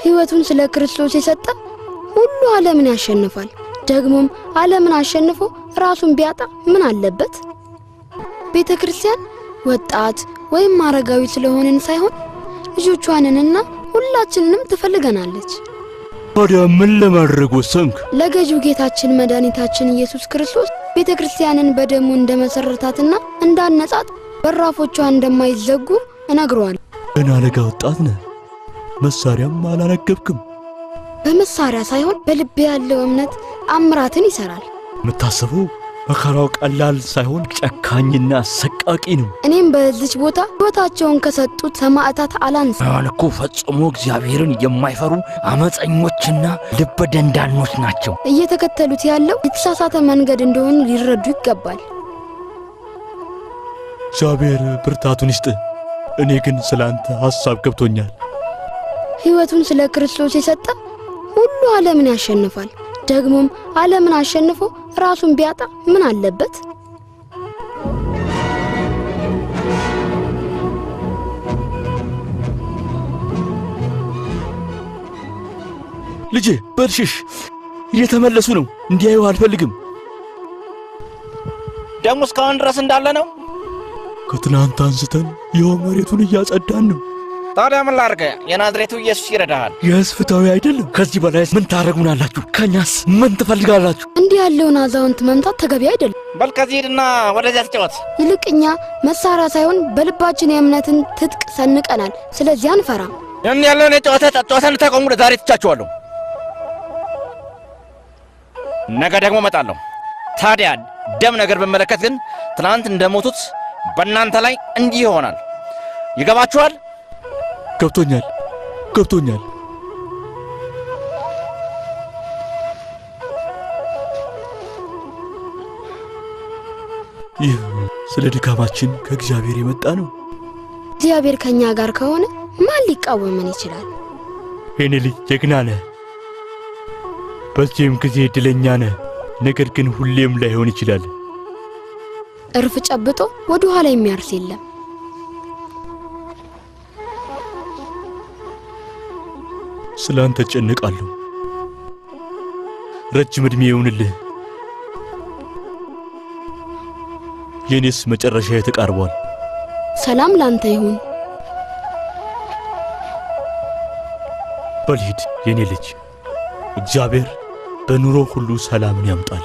ሕይወቱን ስለ ክርስቶስ የሰጠ ሁሉ ዓለምን ያሸንፋል። ደግሞም ዓለምን አሸንፎ ራሱን ቢያጣ ምን አለበት? ቤተ ክርስቲያን ወጣት ወይም አረጋዊ ስለሆንን ሳይሆን ልጆቿንንና ሁላችንንም ትፈልገናለች። ታዲያ ምን ለማድረግ ወሰንክ? ለገዢው ጌታችን መድኃኒታችን ኢየሱስ ክርስቶስ ቤተ ክርስቲያንን በደሙ እንደመሰረታትና እንዳነጻት በራፎቿ እንደማይዘጉ እነግረዋለሁ። ገና ለጋ ወጣት ነህ፣ መሳሪያም አላነገብክም። በመሳሪያ ሳይሆን በልቤ ያለው እምነት አምራትን ይሰራል። የምታስበው መከራው ቀላል ሳይሆን ጨካኝና አሰቃቂ ነው። እኔም በዚች ቦታ ሕይወታቸውን ከሰጡት ሰማዕታት አላንስ። አሁን እኮ ፈጽሞ እግዚአብሔርን የማይፈሩ አመፀኞችና ልበ ደንዳኖች ናቸው። እየተከተሉት ያለው የተሳሳተ መንገድ እንደሆኑ ሊረዱ ይገባል። እግዚአብሔር ብርታቱን ይስጥ። እኔ ግን ስለ አንተ ሐሳብ ገብቶኛል። ሕይወቱን ስለ ክርስቶስ የሰጠ ሁሉ ዓለምን ያሸንፋል። ደግሞም ዓለምን አሸንፎ ራሱን ቢያጣ ምን አለበት? ልጄ በልሽሽ፣ እየተመለሱ ነው። እንዲያዩ አልፈልግም። ደግሞ እስካሁን ድረስ እንዳለ ነው። ከትናንት አንስተን ይኸው መሬቱን እያጸዳን ነው። ታዲያ ምን ላድርግ? የናዝሬቱ ኢየሱስ ይረዳሃል። ይህስ ፍትሐዊ አይደለም። ከዚህ በላይ ምን ታደርጉናላችሁ? ከእኛስ ምን ትፈልጋላችሁ? እንዲህ ያለውን አዛውንት መምታት ተገቢ አይደለም። በል ከዚህ ሂድና ወደዚያ ተጫወት። ይልቅ እኛ መሳሪያ ሳይሆን በልባችን የእምነትን ትጥቅ ሰንቀናል። ስለዚህ አንፈራም። ይህን ያለውን የጨዋታ ጨዋታ እንድታቆሙ ለዛሬ ትቻችኋለሁ። ነገ ደግሞ እመጣለሁ። ታዲያ ደም ነገር ብመለከት ግን ትናንት እንደሞቱት በእናንተ ላይ እንዲህ ይሆናል። ይገባችኋል? ገብቶኛል፣ ገብቶኛል። ይህ ስለ ድካማችን ከእግዚአብሔር የመጣ ነው። እግዚአብሔር ከእኛ ጋር ከሆነ ማን ሊቃወመን ይችላል? የኔ ልጅ ጀግና ነህ፣ በዚህም ጊዜ ዕድለኛ ነህ። ነገር ግን ሁሌም ላይሆን ይችላል። እርፍ ጨብጦ ወደ ኋላ የሚያርስ የለም። ስለ አንተ እጨነቃለሁ። ረጅም ዕድሜ ይሁንልህ። የእኔስ መጨረሻ ተቃርቧል። ሰላም ላንተ ይሁን። በል ሂድ የኔ ልጅ። እግዚአብሔር በኑሮ ሁሉ ሰላምን ያምጣል።